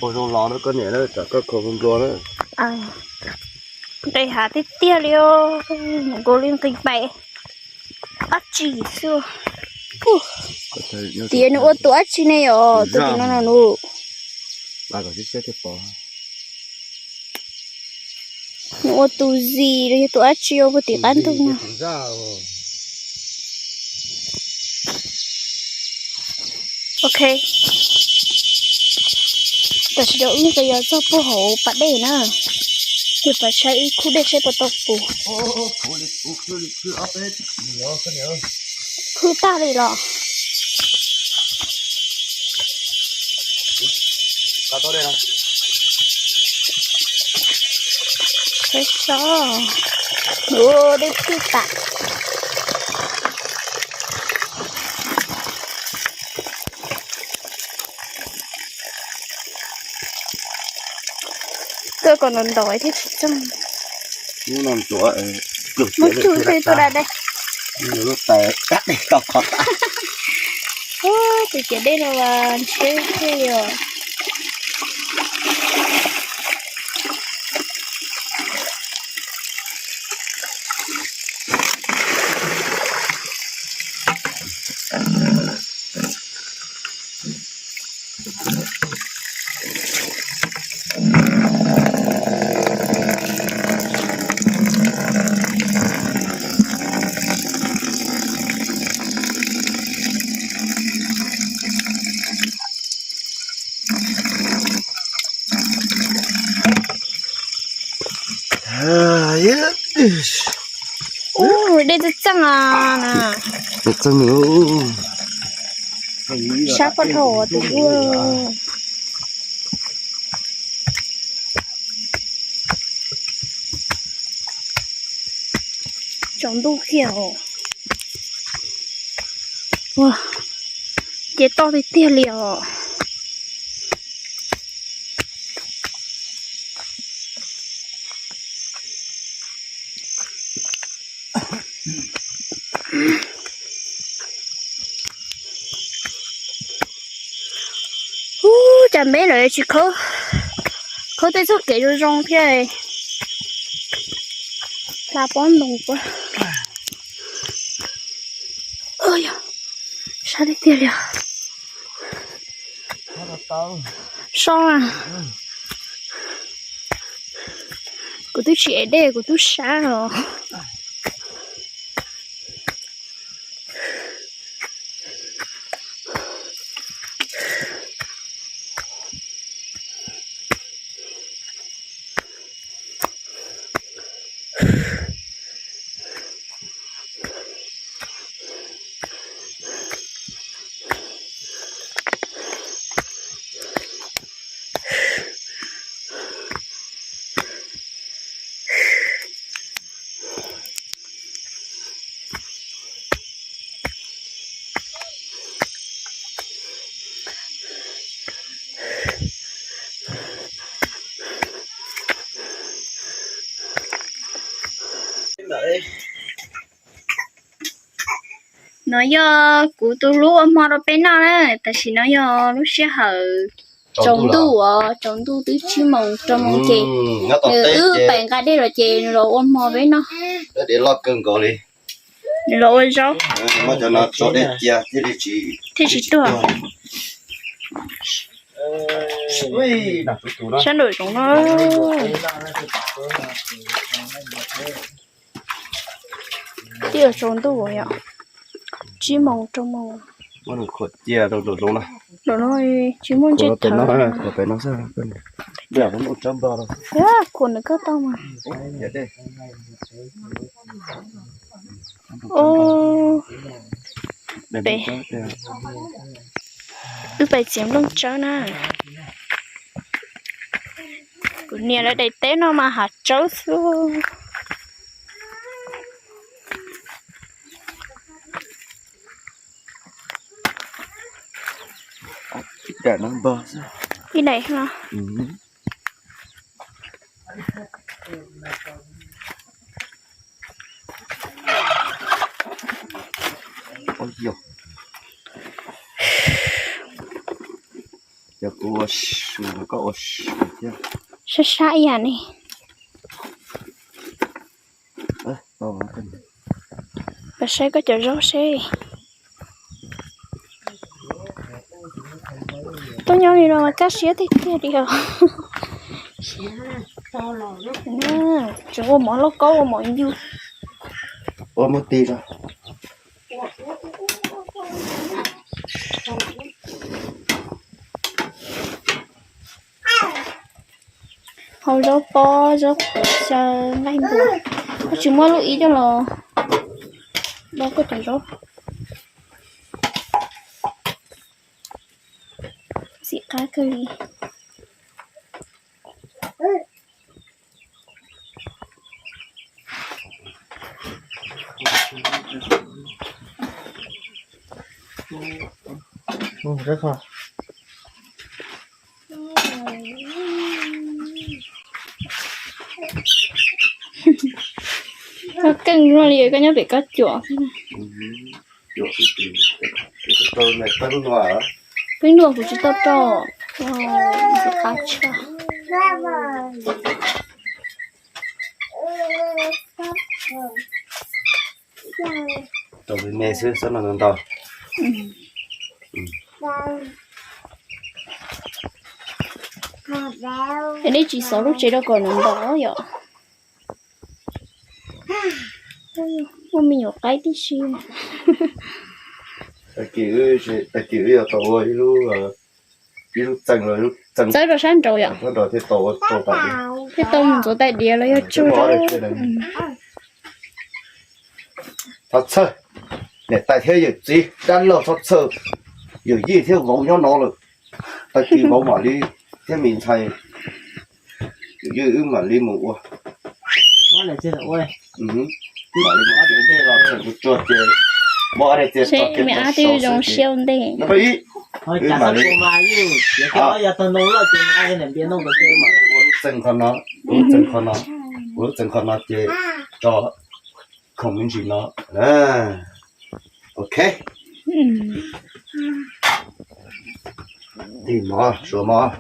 Ua zoo los na koj niam na, tsam koj khaus nplua na. Nqis hav tiag tiag li, nkaus li nqis pem dab tsi xwb. Tias nws ua tus dab tsi ne yom, tus no no nws. Nws ua tus zis los yog tus dab tsi ua puag tim qab ntug no. Ok. Tam sim no wb nyuam qhuav yog txog puag hauv pas dej na. Yog pas saib ib khub dej saib puas tau puv. Khwb tag li los. Saib so. Ua dej phwj tas. Koj kom ntaus ntaus thiaj tsis txoog. Muab tsuj tej tuaj da dej. Lub tais kab dej tau qhov tas. Tus ciav dej no mas ntshiab thiab yom. Ub, dej txeej txeej na. Txeej txeej. Sab poj dhau tus ub. Tsaus ntuj kiag os. Ua, ces toj tiag tiag li os. Ub, cas npeb lawv tsis khawb, khawb tej txoj kev zoo zoo thiab. Hla pob ntoo puab. Yog, sab tiag tiag li os. So, kuv twb tsis ev dej kuv twb sab os. No yog kuv tus hlub ua hmo rau peb noj na. Tam sim no yog lub sij hawm tsaus ntuj os, tsaus ntuj twb tsib moos rau moos ces nws wb pais nqa dej los ces nws los ua hmo peb noj. Nws los ua zaub thiaj tsis tuag. Sab nraum zoov no. Twb yuav tsaus ntuj yom, tsib moos rau moos. Nraum no tsis muaj ntsej thawv. Khuam nws koj tau mas. Wb pais txiav nplooj tsawb na. Kuv niam lawv daim teb no mas hav tsawb xwb. Ib daim no. Yog kuv ua, koj ua thiab. Sab sab ib yam ne. Pas saib koj cov zaub seb. Tuaj nyob li no mas kaj siab tiag tiag li os. Tseem ua mov lauj kaub ua mov yus. Ua muab ti rau. Hau zaub pob, zaub qhuav, xyaw, nqaij ntuas. Koj tsis muab lub ib coj los do koj cov zaub. Xim qab kawg li. Koj keej luaj li, koj nyob pem koj cuam. Peb luaj kuv tsis tau rau, qab tshaj. Rau me me xwb, xob no ntau. Es nej tsis xov lub tsev rau kom nws ntau yom? Muaj me nyuam qaib tib si. Tag kis wb yog tau ua ib lub, ib lub txeem, txeeb rau sab nraud yom. Thiaj tau mus ntxuav tais diav los yog tsuag. Thov txhawj niam tais thiab yawm txiv dab laug, thov txhawj yawm yij thiab vauv nyob no lawm. Tag kis vauv mam li thiab me ntxhais yawm yij wb mam li mus ua. Mam li mus ua ntej los tseem kuv tsuag ces muab ob daim tias tso kiag rau saud xwb ces no pab ib. Wb mam li ua lub txeem qhov no, ua lub txeem qhov no, ua lub txeem qhov no ces tso khoom me ntsis no. Ok. Tig mov, suav mov.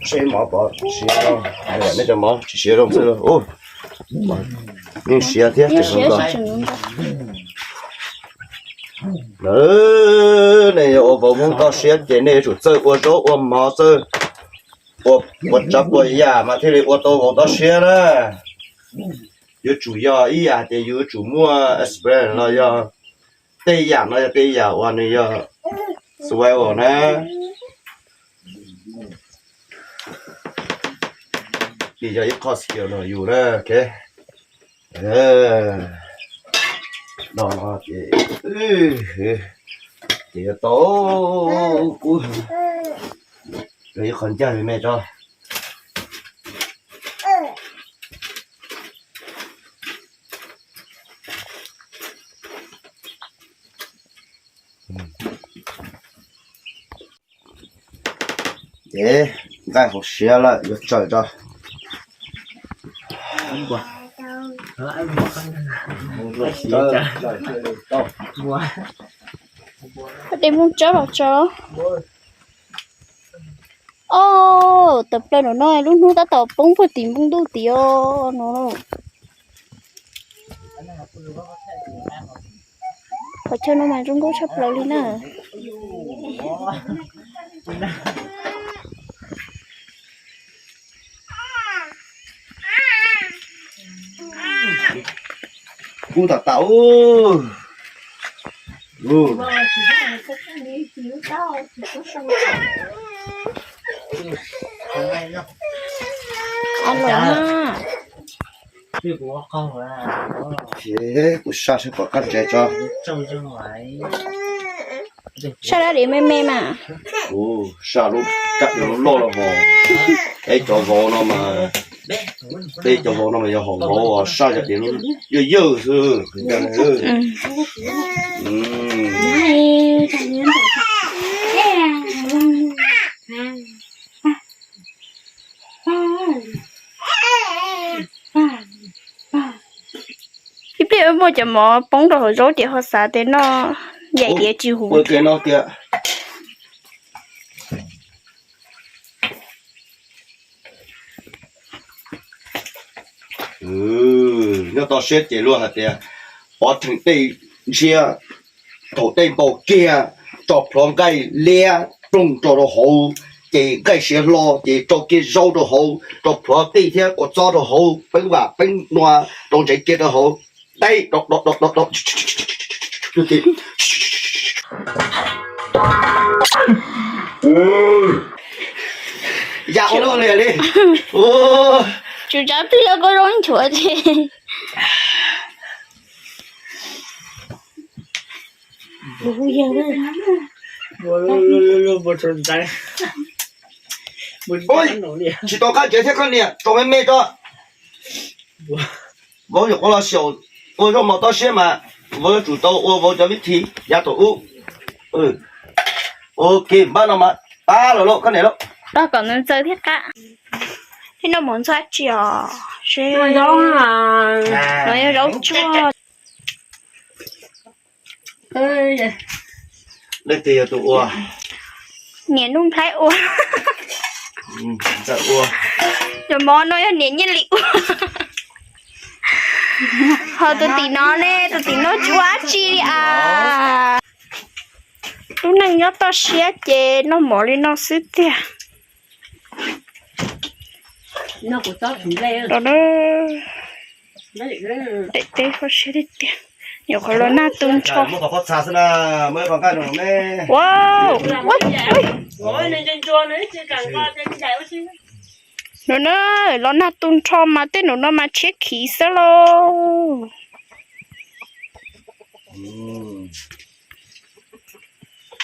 Seb mov pov siav zoo, nej cov mov tsis siav zoo xwb. Yeej siav thiab tseem zoo nkauj. Nej yog ua vauv Hmoob toj siab ces nej yuav tsum txawj ua zaub ua mov, txawj ua tsav ua yam mas thiaj li ua tau vauv toj siab na. Yuav tsum yog ib yam hais tias yuav tsum muaj experience los yog tej yam no yog tej yam uas nws yog survival na. Nws yog ib qho skill rau yus na. No no ces, ces yuav tau kub ib qho ncaj me me tso. Ces nqaij hauv siav lawm yuav tsawm tso. Tej Hmoob tsob los tso. Os, tawm plaws nram no lub hnub tab tom poob puag tim npoo ntuj tim os no. Qhov chaw no mas zoo nkauj tshaj plaws li na. Kub tag tas. Kuv saj seb puas qab ntsev tso. Saj dab diav me me mas. Kuv saj lub kab diav loj loj los hos. Peb cov vauv no mas, peb cov vauv no mas yog hom vauv saj cov diav yawg yawg xwb. Ib pliag wb muaj cov mov poob rau hauv zaub ces ho xav tias noj yaim diav tsis huv. Ua tias no tias Nyob toj siab ces luag hais tias pov theem dej ntshiab, thaum dej npau kiag, tso plhuav nqaij liab ploog rau rau hauv, ces nqaij siav hlo ces tso kiag zaub rau hauv, tso plhuav qij thiab kua txob rau hauv, peeb vam peeb nua rau ntsev kiag rau hauv, dej do do do do do. Ya ua luaj li li. Tsum tsav plig los koj zoo nchuav ces. Tsis tau qab ntsev thiab koj niam, tau me me tso. Vauv nyuam qhuav los xyaum ua zaub mov toj siab mas vauv yuav tsum tau ua vauv cov vib thi yav thaum ub. Ok, npaj no mas pab lawm lauj koj niam lauj. Rau kom ntxaws thiab qab. Thiab noj mov ntxuav tsi os? No yog zaub tsuag. Leej twg yog tus ua? Niam Nuj Nplhaib ua. Ua cov mov no yog niam Nyiaj Lis ua. Ho tus tim no ne, tus tim no tsis ua dab tsi li as. Lub neej nyob toj siab ces noj mov li no xwb tiag. Daim teb kho siab tiag tiag. Nyuam qhuav los nag tu nrho. Ua, no na, los nag tu nrho mas tej num no mas tshiab khiv xwb lauj.